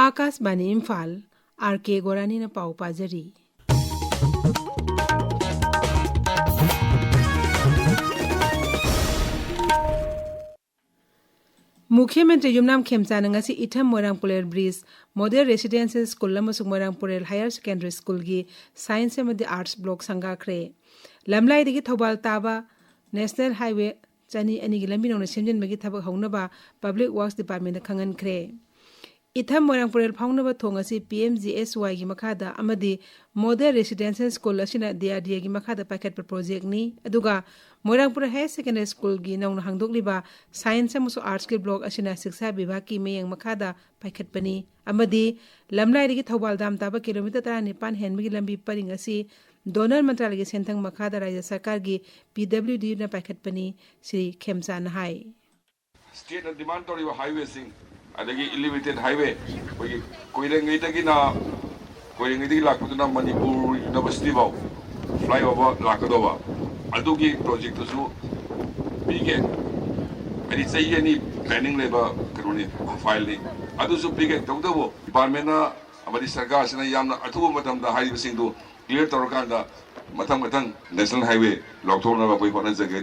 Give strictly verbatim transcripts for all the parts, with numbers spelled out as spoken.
ꯑꯥꯀꯥꯁꯕꯥꯅꯤ Imphal, R ꯀꯦ ꯒꯣꯔꯥꯅꯤꯅ ꯄꯥꯎ ꯄꯥꯖꯔꯤ꯫ ꯃꯨꯈ꯭ꯌ ꯃꯟꯇ꯭ꯔꯤ ꯌꯨꯝꯅꯥꯝ ꯈꯦꯝꯆꯥꯟꯅ ꯉꯁꯤ ꯏꯊꯝ ꯃꯣꯏꯔꯥꯡ ꯄꯨꯔꯦꯜ ꯕ꯭ꯔꯤꯖ, ꯃꯣꯗꯦꯜ ꯔꯦꯁꯤꯗꯦꯟꯁꯤꯌꯦꯜ ꯁ꯭ꯀꯨꯜ ꯑꯃꯁꯨꯡ ꯃꯣꯏꯔꯥꯡ ꯄꯨꯔꯦꯜ ꯍꯥꯌꯔ ꯁꯦꯀꯦꯟꯗꯔꯤ ꯁ꯭ꯀꯨꯜꯒꯤ ꯁꯥꯏꯟꯁ ꯑꯃꯗꯤ ꯑꯥꯔꯠꯁ ꯕ꯭ꯂꯣꯛ ꯁꯪꯒꯥꯈ꯭ꯔꯦ꯫ ꯂꯝꯂꯥꯏꯗꯒꯤ ꯊꯧꯕꯥꯜ ꯇꯥꯕ ꯅꯦꯁꯅꯦꯜ ꯍꯥꯏꯋꯦ ꯆꯅꯤ ꯑꯅꯤꯒꯤ ꯂꯝꯕꯤ ꯅꯧꯅ ꯁꯦꯝꯖꯤꯟꯕꯒꯤ ꯊꯕꯛ ꯍꯧꯅꯕ ꯄꯕ꯭ꯂꯤꯛ ꯋꯥꯔꯛꯁ ꯗꯤꯄꯥꯔꯠꯃꯦꯟꯗ ꯈꯪꯍꯟꯈ꯭ꯔꯦ꯫ ꯏꯊꯝ ꯃꯣꯏꯔꯥꯡ ꯄꯨꯔꯦꯜ ꯐꯥꯎꯅꯕ ꯊꯣꯡ ꯑꯁꯤ ꯄꯤ ꯑꯦꯝ ꯖꯤ ꯑꯦꯁ ꯋꯥꯏꯒꯤ ꯃꯈꯥꯗ ꯑꯃꯗꯤ ꯃꯣꯗꯦꯜ ꯔꯦꯁꯤꯗꯦꯟꯁꯤꯌꯦꯜ ꯁ꯭ꯀꯨꯜ ꯑꯁꯤꯅ ꯗꯤ ꯑꯥꯔ ꯗꯤ ꯑꯦꯒꯤ ꯃꯈꯥꯗ ꯄꯥꯏꯈꯠꯄ ꯄ꯭ꯔꯣꯖꯦꯛꯅꯤ꯫ ꯑꯗꯨꯒ ꯃꯣꯏꯔꯥꯡ ꯄꯨꯔꯦꯜ ꯍꯥꯌꯔ ꯁꯦꯀꯦꯟꯗꯔꯤ ꯁ꯭ꯀꯨꯜꯒꯤ ꯅꯧꯅ ꯍꯥꯡꯗꯣꯛꯂꯤꯕ ꯁꯥꯏꯟꯁ ꯑꯃꯁꯨꯡ ꯑꯥꯔꯠꯁꯀꯤ ꯕ꯭ꯂꯣꯛ ꯑꯁꯤꯅ ꯁꯤꯛꯁꯥ ꯕꯤꯚꯥꯒꯀꯤ ꯃꯤꯠꯌꯦꯡ ꯃꯈꯥꯗ ꯄꯥꯏꯈꯠꯄꯅꯤ꯫ ꯑꯃꯗꯤ ꯂꯝꯂꯥꯏꯗꯒꯤ ꯊꯧꯕꯥꯜ ꯗꯥꯝ ꯇꯥꯕ ꯀꯤꯂꯣꯃꯤꯇꯔ ꯇꯔꯥꯅꯤꯄꯥꯟ ꯍꯦꯟꯕꯒꯤ ꯂꯝꯕꯤ ꯄꯔꯤꯡ ꯑꯁꯤ ꯗꯣꯅꯔ ꯃꯟꯇ꯭ꯔꯥꯂꯌꯒꯤ ꯁꯦꯟꯊꯪ ꯃꯈꯥꯗ ꯔꯥꯖ꯭ꯌ ꯁꯔꯀꯥꯔꯒꯤ ꯄꯤ ꯗꯕ꯭ꯂꯤꯎ ꯗꯤꯅ ꯄꯥꯏꯈꯠꯄꯅꯤ, ꯁ꯭ꯔꯤ ꯈꯦꯝꯆꯥꯅ ꯍꯥꯏ꯫ ꯁ꯭ꯇꯦꯠꯅ ꯗꯤꯃꯥꯟ ꯇꯧꯔꯤꯕ ꯍꯥꯏꯋꯦꯁꯤꯡ, ꯑꯗꯒꯤ ꯏꯂꯤꯚꯦꯇꯦꯗ ꯍꯥꯏꯋꯦ, ꯑꯩꯈꯣꯏꯒꯤ ꯀꯣꯏꯔꯦꯡꯒꯩꯗꯒꯤꯅ, ꯀꯣꯏꯔꯦꯡꯒꯩꯗꯒꯤ ꯂꯥꯛꯄꯗꯨꯅ ꯃꯅꯤꯄꯨꯔ ꯌꯨꯅꯤꯚꯔꯁꯤꯇꯤ ꯐꯥꯎ ꯐ꯭ꯂꯥꯏꯑꯣꯚꯔ ꯂꯥꯛꯀꯗꯧꯕ, ꯑꯗꯨꯒꯤ ꯄ꯭ꯔꯣꯖꯦꯛꯇꯨꯁꯨ ꯄꯤꯒꯦ꯫ ꯍꯥꯏꯗꯤ ꯆꯍꯤ ꯑꯅꯤ ꯄ꯭ꯂꯥꯅꯤꯡ ꯂꯩꯕ ꯀꯩꯅꯣꯅꯤ, ꯐꯥꯏꯜꯅꯤ꯫ ꯑꯗꯨꯁꯨ ꯄꯤꯒꯦ꯫ ꯇꯧꯕꯇꯕꯨ ꯗꯤꯄꯥꯔꯠꯃꯦꯟꯅ ꯑꯃꯗꯤ ꯁꯔꯀꯥꯔꯁꯤꯅ ꯌꯥꯝꯅ ꯑꯊꯨꯕ ꯃꯇꯝꯗ ꯍꯥꯏꯔꯤꯕꯁꯤꯡꯗꯨ ꯀ꯭ꯂꯤꯌꯥꯔ ꯇꯧꯔꯀꯥꯟꯗ ꯃꯊꯪ ꯃꯊꯪ ꯅꯦꯁꯅꯦꯜ ꯍꯥꯏꯋꯦ ꯂꯥꯎꯊꯣꯛꯅꯕ ꯑꯩꯈꯣꯏ ꯍꯣꯠꯅꯖꯒꯦ꯫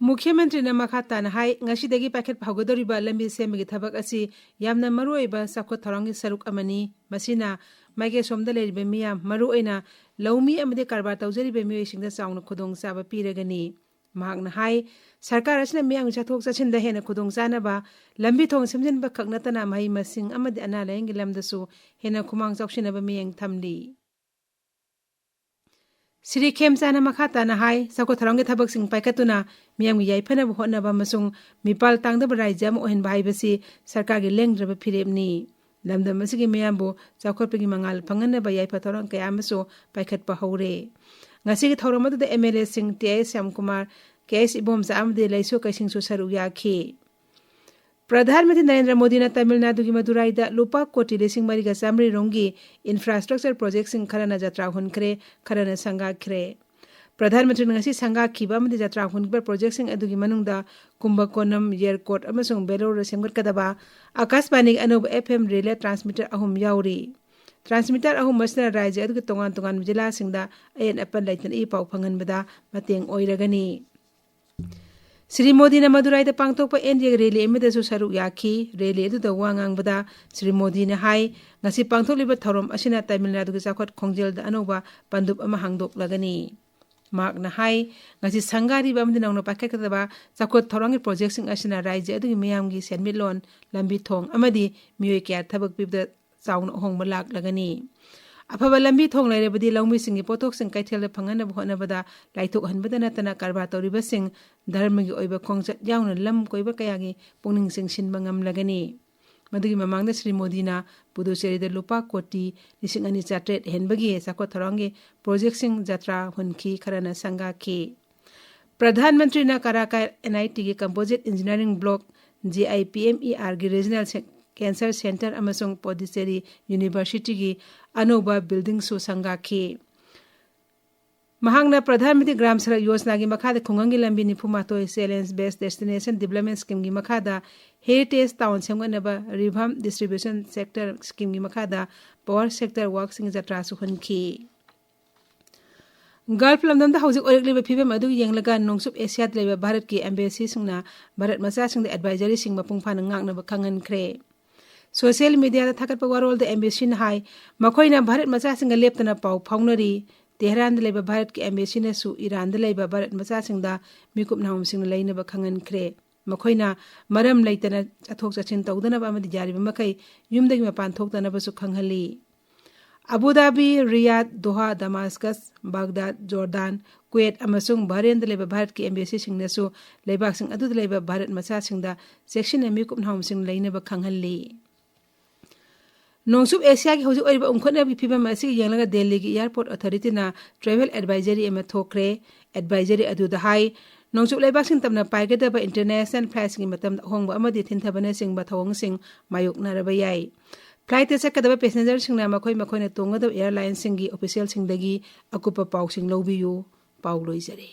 ꯃꯨꯈ꯭ꯌ ꯃꯟꯇ꯭ꯔꯤꯅ ꯃꯈꯥ ꯇꯥꯅ ꯍꯥꯏ, ꯉꯁꯤꯗꯒꯤ ꯄꯥꯏꯈꯠꯄ ꯍꯧꯒꯗꯧꯔꯤꯕ ꯂꯝꯕꯤ ꯁꯦꯝꯕꯒꯤ ꯊꯕꯛ ꯑꯁꯤ ꯌꯥꯝꯅ ꯃꯔꯨꯑꯣꯏꯕ ꯆꯥꯎꯈꯠ ꯊꯧꯔꯥꯡꯒꯤ ꯁꯔꯨꯛ ꯑꯃꯅꯤ꯫ ꯃꯁꯤꯅ ꯃꯥꯏꯀꯩ ꯁꯣꯝꯗ ꯂꯩꯔꯤꯕ ꯃꯤꯌꯥꯝ, ꯃꯔꯨꯑꯣꯏꯅ ꯂꯧꯃꯤ ꯑꯃꯗꯤ ꯀꯔꯕꯥꯔ ꯇꯧꯖꯔꯤꯕ ꯃꯤꯑꯣꯏꯁꯤꯡꯗ ꯆꯥꯎꯅ ꯈꯨꯗꯣꯡꯆꯥꯕ ꯄꯤꯔꯒꯅꯤ꯫ ꯃꯍꯥꯛꯅ ꯍꯥꯏ, ꯁꯔꯀꯥꯔ ꯑꯁꯤꯅ ꯃꯤꯌꯥꯝꯒꯤ ꯆꯠꯊꯣꯛ ꯆꯠꯁꯤꯟꯗ ꯍꯦꯟꯅ ꯈꯨꯗꯣꯡꯆꯥꯅꯕ, ꯂꯝꯕꯤ ꯊꯣꯡ ꯁꯦꯝꯖꯤꯟꯕ ꯈꯛ ꯅꯠꯇꯅ ꯃꯍꯩ ꯃꯁꯤꯡ ꯑꯃꯗꯤ ꯑꯅꯥ ꯂꯥꯌꯦꯡꯒꯤ ꯂꯝꯗꯁꯨ ꯍꯦꯟꯅ ꯈꯨꯃꯥꯡ ꯆꯥꯎꯁꯤꯟꯅꯕ ꯃꯤꯠꯌꯦꯡ ꯊꯝꯂꯤ꯫ ꯁ꯭ꯔꯤ ꯈꯦꯝꯆꯥꯅ ꯃꯈꯥ ꯇꯥꯅ ꯍꯥꯏ, ꯆꯥꯎꯈꯠ ꯊꯧꯔꯥꯡꯒꯤ ꯊꯕꯛꯁꯤꯡ ꯄꯥꯏꯈꯠꯇꯨꯅ ꯃꯤꯌꯥꯝꯒꯤ ꯌꯥꯏꯐꯅꯕ ꯍꯣꯠꯅꯕ ꯑꯃꯁꯨꯡ ꯃꯤꯄꯥꯜ ꯇꯥꯡꯗꯕ ꯔꯥꯖ꯭ꯌ ꯑꯃ ꯑꯣꯏꯍꯟꯕ ꯍꯥꯏꯕꯁꯤ ꯁꯔꯀꯥꯔꯒꯤ ꯂꯦꯡꯗ꯭ꯔꯕ ꯐꯤꯔꯦꯞꯅꯤ꯫ ꯂꯝꯗꯝ ꯑꯁꯤꯒꯤ ꯃꯤꯌꯥꯝꯕꯨ ꯆꯥꯎꯈꯠꯄꯒꯤ ꯃꯉꯥꯜ ꯐꯪꯍꯟꯅꯕ ꯌꯥꯏꯐ ꯊꯧꯔꯥꯡ ꯀꯌꯥ ꯑꯃꯁꯨ ꯄꯥꯏꯈꯠꯄ ꯍꯧꯔꯦ꯫ ꯉꯁꯤꯒꯤ ꯊꯧꯔꯝ ꯑꯗꯨꯗ ꯑꯦꯝ ꯑꯦꯜ ꯑꯦꯁꯤꯡ ꯇꯤ ꯑꯥꯏ ꯁ꯭ꯌꯥꯝꯀꯨꯃꯥꯔ, ꯀꯦ ꯑꯩꯆ ꯏꯕꯣꯝꯆꯥ ꯑꯃꯗꯤ ꯂꯩꯁꯨ ꯀꯩꯁꯤꯡꯁꯨ ꯁꯔꯨꯛ ꯌꯥꯈꯤ꯫ ꯄ꯭ꯔꯙꯥꯟ ꯃꯟꯇ꯭ꯔꯤ ꯅꯔꯦꯟꯗ꯭ꯔ ꯃꯣꯗꯤꯅ ꯇꯥꯃꯤꯜ ꯅꯥꯗꯨꯒꯤ ꯃꯗꯨꯔꯥꯏꯗ ꯂꯨꯄꯥ ꯀꯣꯇꯤ ꯂꯤꯁꯤꯡ ꯃꯔꯤꯒ ꯆꯥꯃꯔꯤ ꯔꯣꯝꯒꯤ ꯏꯟꯐ꯭ꯔꯥꯁ꯭ꯇ꯭ꯔꯛꯆꯔ ꯄ꯭ꯔꯣꯖꯦꯛꯁꯤꯡ ꯈꯔꯅ ꯖꯇ꯭ꯔꯥ ꯍꯨꯟꯈ꯭ꯔꯦ, ꯈꯔꯅ ꯁꯪꯒꯥꯈ꯭ꯔꯦ꯫ ꯄ꯭ꯔꯙꯥꯟ ꯃꯟꯇ꯭ꯔꯤꯅ ꯉꯁꯤ ꯁꯪꯒꯥꯈꯤꯕ ꯑꯃꯗꯤ ꯖꯇ꯭ꯔꯥ ꯍꯨꯟꯈꯤꯕ ꯄ꯭ꯔꯣꯖꯦꯛꯁꯤꯡ ꯑꯗꯨꯒꯤ ꯃꯅꯨꯡꯗ ꯀꯨꯝꯕꯀꯣꯅꯝ, ꯌꯦꯔꯀꯣꯠ ꯑꯃꯁꯨꯡ ꯕꯦꯂꯣꯔꯗ ꯁꯦꯝꯒꯠꯀꯗꯕ ꯑꯀꯥꯁꯕꯥꯅꯤꯒꯤ ꯑꯅꯧꯕ F M relay transmitter ꯑꯍꯨꯝ ꯌꯥꯎꯔꯤ꯫ Transmitter ꯑꯍꯨꯝ ꯑꯁꯤꯅ ꯔꯥꯖ꯭ꯌ ꯑꯗꯨꯒꯤ ꯇꯣꯉꯥꯟ ꯇꯣꯉꯥꯟꯕ ꯖꯤꯂꯥꯁꯤꯡꯗ ꯑꯌꯦꯠ ꯑꯄꯟ ꯂꯩꯇꯅ ꯏ ꯄꯥꯎ ꯐꯪꯍꯟꯕꯗ ꯃꯇꯦꯡ ꯑꯣꯏꯔꯒꯅꯤ꯫ ꯁ꯭ꯔꯤ ꯃꯣꯗꯤꯅ ꯃꯗꯨꯔꯥꯏꯗ ꯄꯥꯡꯊꯣꯛꯄ N D A ꯒꯤ rally ꯑꯃꯗꯁꯨ ꯁꯔꯨꯛ ꯌꯥꯈꯤ꯫ Rally ꯑꯗꯨꯗ ꯋꯥ ꯉꯥꯡꯕꯗ ꯁ꯭ꯔꯤ ꯃꯣꯗꯤꯅ ꯍꯥꯏ, ꯉꯁꯤ ꯄꯥꯡꯊꯣꯛꯂꯤꯕ ꯊꯧꯔꯝ ꯑꯁꯤꯅ ꯇꯥꯃꯤꯜ ꯅꯥꯗꯨꯒꯤ ꯆꯥꯎꯈꯠ ꯈꯣꯡꯖꯦꯜꯗ ꯑꯅꯧꯕ ꯄꯟꯗꯨꯞ ꯑꯃ ꯍꯥꯡꯗꯣꯛꯂꯒꯅꯤ꯫ ꯃꯍꯥꯛꯅ ꯍꯥꯏ, ꯉꯁꯤ ꯁꯪꯒꯥꯔꯤꯕ ꯑꯃꯗꯤ ꯅꯧꯅ ꯄꯥꯏꯈꯠꯀꯗꯕ ꯆꯥꯎꯈꯠ ꯊꯧꯔꯥꯡꯒꯤ ꯄ꯭ꯔꯣꯖꯦꯛꯁꯤꯡ ꯑꯁꯤꯅ ꯔꯥꯖ꯭ꯌ ꯑꯗꯨꯒꯤ ꯃꯤꯌꯥꯝꯒꯤ ꯁꯦꯟꯃꯤꯠꯂꯣꯟ, ꯂꯝꯕꯤ ꯊꯣꯡ ꯑꯃꯗꯤ ꯃꯤꯑꯣꯏ ꯀꯌꯥ ꯊꯕꯛ ꯄꯤꯕꯗ ꯆꯥꯎꯅ ꯑꯍꯣꯡꯕ ꯂꯥꯛꯂꯒꯅꯤ꯫ ꯑꯐꯕ ꯂꯝꯕꯤ ꯊꯣꯡ ꯂꯩꯔꯕꯗꯤ ꯂꯧꯃꯤꯁꯤꯡꯒꯤ ꯄꯣꯠꯊꯣꯛꯁꯤꯡ ꯀꯩꯊꯦꯜꯗ ꯐꯪꯍꯟꯅꯕ ꯍꯣꯠꯅꯕꯗ ꯂꯥꯏꯊꯣꯛꯍꯟꯕꯗ ꯅꯠꯇꯅ ꯀꯔꯕꯥꯔ ꯇꯧꯔꯤꯕꯁꯤꯡ, ꯙꯔꯃꯒꯤ ꯑꯣꯏꯕ ꯈꯣꯡꯆꯠ ꯌꯥꯎꯅ ꯂꯝ ꯀꯣꯏꯕ ꯀꯌꯥꯒꯤ ꯄꯨꯛꯅꯤꯡ ꯆꯤꯡꯁꯤꯟꯕ ꯉꯝꯂꯒꯅꯤ꯫ ꯃꯗꯨꯒꯤ ꯃꯃꯥꯡꯗ ꯁ꯭ꯔꯤ ꯃꯣꯗꯤꯅ ꯄꯨꯗꯨꯆꯦꯔꯤꯗ ꯂꯨꯄꯥ ꯀꯣꯇꯤ ꯂꯤꯁꯤꯡ ꯑꯅꯤ ꯆꯥꯇ꯭ꯔꯦꯠ ꯍꯦꯟꯕꯒꯤ ꯆꯥꯎꯈꯠ ꯊꯧꯔꯥꯡꯒꯤ ꯄ꯭ꯔꯣꯖꯦꯛꯁꯤꯡ ꯖꯇ꯭ꯔꯥ ꯍꯨꯟꯈꯤ, ꯈꯔꯅ ꯁꯪꯒꯥꯈꯤ꯫ ꯄ꯭ꯔꯙꯥꯟ ꯃꯟꯇ꯭ꯔꯤꯅ ꯀꯔꯥꯀꯥꯏ N I T ꯒꯤ Composite Engineering Block, J I P M E R ꯒꯤ Regional Se-, Cancer Center ꯑꯃꯁꯨꯡ ꯄꯣꯗꯤꯆꯦꯔꯤ University ꯒꯤ ꯑꯅꯧꯕ building ꯁꯨ ꯁꯪꯒꯥꯈꯤ꯫ ꯃꯍꯥꯛꯅ ꯄ꯭ꯔꯙꯥꯟ ꯃꯟꯇ꯭ꯔꯤ ꯒ꯭ꯔꯥꯝ ꯁꯔꯛ ꯌꯣꯖꯅꯥꯒꯤ ꯃꯈꯥꯗ ꯈꯨꯡꯒꯪꯒꯤ ꯂꯝꯕꯤ ꯅꯤꯐꯨ ꯃꯥꯊꯣꯏ, Challenge Based Destination Development Scheme ꯒꯤ ꯃꯈꯥꯗ Heritage Town ꯁꯦꯝꯒꯠꯅꯕ Revamp Distribution Sector Scheme ꯒꯤ ꯃꯈꯥꯗ Power Sector Works ꯁꯤꯡꯒꯤ ꯖꯇ꯭ꯔꯥꯁꯨ ꯍꯨꯟꯈꯤ꯫ Gulf ꯂꯝꯗꯝꯗ ꯍꯧꯖꯤꯛ ꯑꯣꯏꯔꯛꯂꯤꯕ ꯐꯤꯕꯝ ꯑꯗꯨ ꯌꯦꯡꯂꯒ ꯅꯣꯡꯆꯨꯞ ꯑꯦꯁꯤꯌꯥꯗ ꯂꯩꯕ ꯚꯥꯔꯠꯀꯤ embassy ꯁꯤꯡꯅ ꯚꯥꯔꯠ ꯃꯆꯥꯁꯤꯡꯗ advisory ꯁꯤꯡ ꯃꯄꯨꯡ ꯐꯥꯅ ꯉꯥꯛꯅꯕ ꯈꯪꯍꯟꯈ꯭ꯔꯦ꯫ Social media ꯗ ꯊꯥꯒꯠꯄ ꯋꯥꯔꯣꯜꯗ embassy ꯅ ꯍꯥꯏ, ꯃꯈꯣꯏꯅ ꯚꯥꯔꯠ ꯃꯆꯥꯁꯤꯡꯒ ꯂꯦꯞꯇꯅ ꯄꯥꯎ ꯐꯥꯎꯅꯔꯤ꯫ ꯇꯦꯍꯔꯥꯟꯗ ꯂꯩꯕ ꯚꯥꯔꯠꯀꯤ embassy ꯅꯁꯨ ꯏꯔꯥꯟꯗ ꯂꯩꯕ ꯚꯥꯔꯠ ꯃꯆꯥꯁꯤꯡꯗ ꯃꯤꯀꯨꯞ ꯅꯍꯨꯝꯁꯤꯡꯅ ꯂꯩꯅꯕ ꯈꯪꯍꯟꯈ꯭ꯔꯦ꯫ ꯃꯈꯣꯏꯅ ꯃꯔꯝ ꯂꯩꯇꯅ ꯆꯠꯊꯣꯛ ꯆꯠꯁꯤꯟ ꯇꯧꯗꯅꯕ ꯑꯃꯗꯤ ꯌꯥꯔꯤꯕ ꯃꯈꯩ ꯌꯨꯝꯗꯒꯤ ꯃꯄꯥꯟ ꯊꯣꯛꯇꯅꯕꯁꯨ ꯈꯪꯍꯜꯂꯤ꯫ ꯑꯕꯨ ꯙꯥꯕꯤ, ꯔꯤꯌꯥꯗ, ꯗꯣꯍꯥ, ꯗꯃꯥꯁꯀꯁ, ꯕꯒꯗꯥꯗ, ꯖꯣꯔꯗꯥꯟ, ꯀꯨꯋꯦꯠ ꯑꯃꯁꯨꯡ ꯕꯍꯔꯦꯟꯗ ꯂꯩꯕ ꯚꯥꯔꯠꯀꯤ embassy ꯁꯤꯡꯅꯁꯨ ꯂꯩꯕꯥꯛꯁꯤꯡ ꯑꯗꯨꯗ ꯂꯩꯕ ꯚꯥꯔꯠ ꯃꯆꯥꯁꯤꯡꯗ ꯆꯦꯛꯁꯤꯟꯅ ꯃꯤꯀꯨꯞ ꯅꯍꯨꯝꯁꯤꯡ ꯂꯩꯅꯕ ꯈꯪꯍꯜꯂꯤ꯫ ꯅꯣꯡꯆꯨꯞ ꯑꯦꯁꯤꯌꯥꯒꯤ ꯍꯧꯖꯤꯛ ꯑꯣꯏꯔꯤꯕ ꯎꯪꯈꯠꯅꯕꯒꯤ ꯐꯤꯕꯝ ꯑꯁꯤꯒ ꯌꯦꯡꯂꯒ ꯗꯦꯜꯂꯤꯒꯤ Airport Authority ꯅ travel advisory ꯑꯃ ꯊꯣꯛꯈ꯭ꯔꯦ꯫ Advisory ꯑꯗꯨꯗ ꯍꯥꯏ, ꯅꯣꯡꯆꯨꯞ ꯂꯩꯕꯥꯛꯁꯤꯡ ꯇꯝꯅ ꯄꯥꯏꯒꯗꯕ international flight ꯁꯤꯡꯒꯤ ꯃꯇꯝꯗ ꯑꯍꯣꯡꯕ ꯑꯃꯗꯤ ꯊꯤꯟꯊꯕꯅꯆꯤꯡꯕ ꯊꯧꯑꯣꯡꯁꯤꯡ ꯃꯥꯌꯣꯛꯅꯔꯕ ꯌꯥꯏ꯫ Flight ꯇ ꯆꯠꯀꯗꯕ passenger ꯁꯤꯡꯅ ꯃꯈꯣꯏ ꯃꯈꯣꯏꯅ ꯇꯣꯡꯒꯗꯕ airline ꯁꯤꯡꯒꯤ official ꯁꯤꯡꯗꯒꯤ ꯑꯀꯨꯞꯄ ꯄꯥꯎꯁꯤꯡ ꯂꯧꯕꯤꯌꯨ꯫ ꯄꯥꯎ ꯂꯣꯏꯖꯔꯦ꯫